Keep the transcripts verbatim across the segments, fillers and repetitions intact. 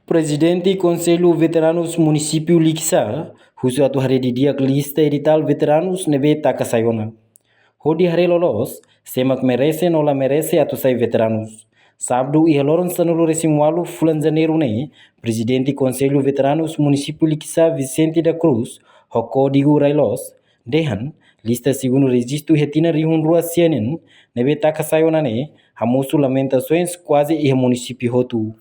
Prezidente Konsellu Veteranus Munisípiu Likisá husu atu haree didi'ak lista editál veteranus ne'ebé taka sai ona, hodi haree loloos sé mak merese no la merese atu sai veteranus. Sábadu, iha loron sanulu-resin-ualu fulan Janeiru ne'e, Prezidente Konsellu Veteranus Munisípiu Likisá, Vicente da Cruz, ho kódigu RAILOS, dehan lista segundu rejistu iha tinan rihun rua sia nian ne'ebé taka sai ona ne'e hamosu lamentasoens kuaze iha munisípiu hotu.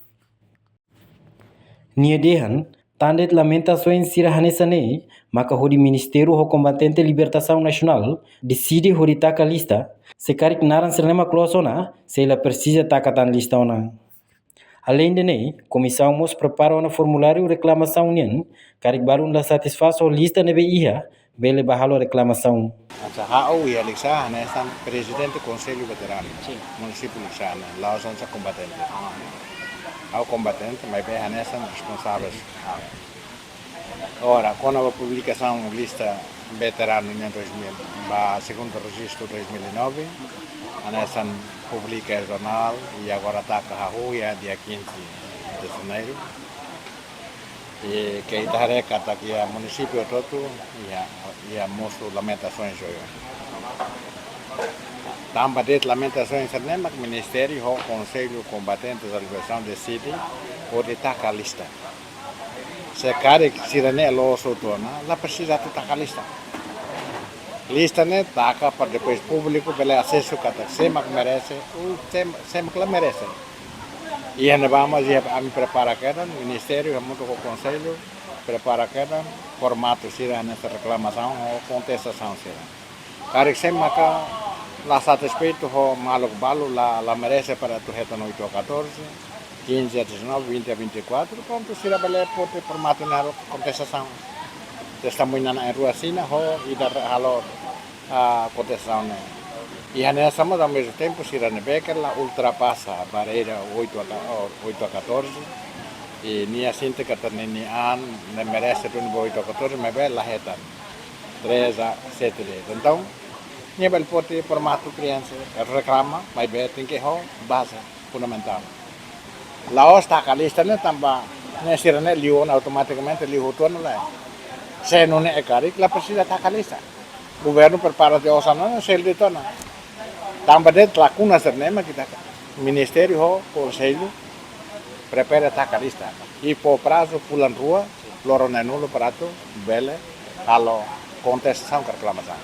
Nia dehan, tan de'it lamentasoens sira hanesan ne'e, maka hodi Ministériu ho Kombatente Libertasaun Nasionál deside hodi taka lista, se karik naran sira ne'e mak loos ona, sei la presiza taka tan lista ona. Aleinde ne'e, komisaun mós prepara ona formuláriu reklamasaun nian, karik balun la satisfás ho lista ne'ebé iha, bele bá halo reklamasaun. Hanesan ha'u iha Likisá hanesan Prezidente Konsellu Veteranu. Sin. Munisípiu Likisá ne'e, la'ós hanesan kombatente. Ah. Ha'u kombatente, maibé hanesan responsavel. Ah. Ora, kona-ba publikasaun lista veteranu nian dois mil, ba segundu rejistu dois mil e nove, hanesan publika iha jornál, i agora taka hahú iha dia quinze de Janeiro. I ke ita haree katak iha munisípiu hotu-hotu, iha, iha mosu lamentasoens oioin. Tanba de'it lamentasoens sira-ne'e mak Ministériu ho Konsellu Kombatentes da Libertasaun deside hodi taka lista. Se karik sira-ne'e loos hotu ona, la presiza atu taka lista. Lista ne'e taka para depois públiku bele asesu katak sé mak merese, ou sé, sé mak la merese. Iha ne'ebá mós iha ami prepara kedan, Ministériu hamutuk ho Konsellu prepara kedan formatu sira hanesan reklamasaun ho kontestasaun sira. Karik sé maka la satisfeitu ho maluk balu la, la merese para atu hetan oito a catorze, quinze a dezanove, vinte a vinte e quatro, prontu, sira bele foti formatu ne'e halo kontestasaun. Testemuña na'in-rua asina ho ida halo, ah, kontestasaun ne'e. I hanesan mós, ao mesmo tempo, sira ne'ebé ke la ultrapasa barreira oito a ca-, oh, oito a catorze, i nia sente katak nia an ne'e merese duni ba oito a catorze, maibé la hetan. Treze a sete de'it. Entaun, nia bele foti formatu kriansa, reklama, maibé tenke ho baze fundamentál. La'ós taka lista ne'e tanba ne'e sira-ne'e liu ona automatikamente, liu hotu ona, lae. Se nune'e karik, la presiza taka lista. Governu prepara tiha osan ona, selu de'it ona. Tanba de'it lakuna sira-ne'e mak ita, Ministériu ho Konsellu prepara taka lista. I fó prazu fulan rua, loron na'in-nulu para atu bele halo kontestasaun ka reklamasaun.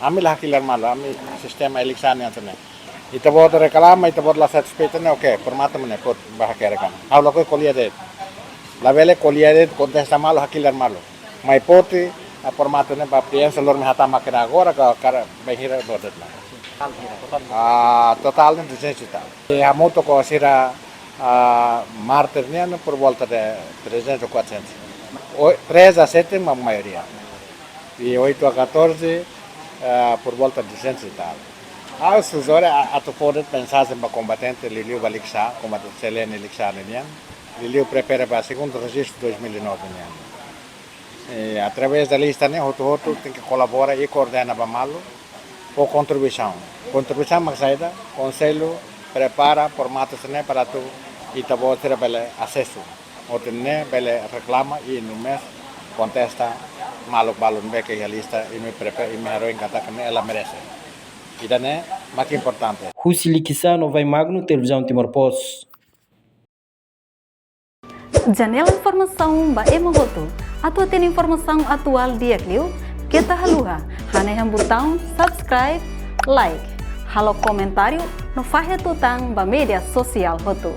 Ami la hakilar malu, ami sistema Likisá nian hanesan ne'e. Ita-boot reklama, ita-boot la satisfeitu ne'e, oke, formatu mak ne'e, foti bá hakerek an. Ha'u lakohi ko'alia de'it. Labele ko'alia de'it, kontesta malu, hakilar malu. Mai foti, ah, formatu ne'e ba prensa, loron ne'e hatama kena agora, ka, ka, bainhira, loron ne'e. Ah, totál ne'e duzentos e tal. I hamutuk ho sira, ah, mártir nian por volta de trezentos ou quatrocentos. O, treze a sete, ma-, maioria. I oito a catorze, ah, por volta de duzentos e tal. Ah, suzore, ah, atu fó de'it mensajen ba kombatente, liuliu ba Likisá, kombatente selene Likisá nian. Liuliu prepara ba segundu rejistu dois mil e nove nian. Eh, através da lista ne'e, hotu-hotu tenke kolabora i koordena ba malu, fó kontribuisaun. Kontribuisaun mak saida, Konsellu prepara formatu sira-ne'e para atu ita-boot sira bele asesu. Hotu nune'e bele reklama i nune'e mós kontesta maluk balu ne'ebé ke iha lista, imi prepe-, imi hanoin katak ne'e la merese. Ida-ne'e mak importante. Husi Likisá, Novai Magno, Televizaun Timor Post. Janela informasaun ba ema hotu. Atu hatene informasaun atuál di'ak liu, keta haluha hanehan butaun subscribe, like, halo komentáriu no fahe tutan ba média sosiál hotu.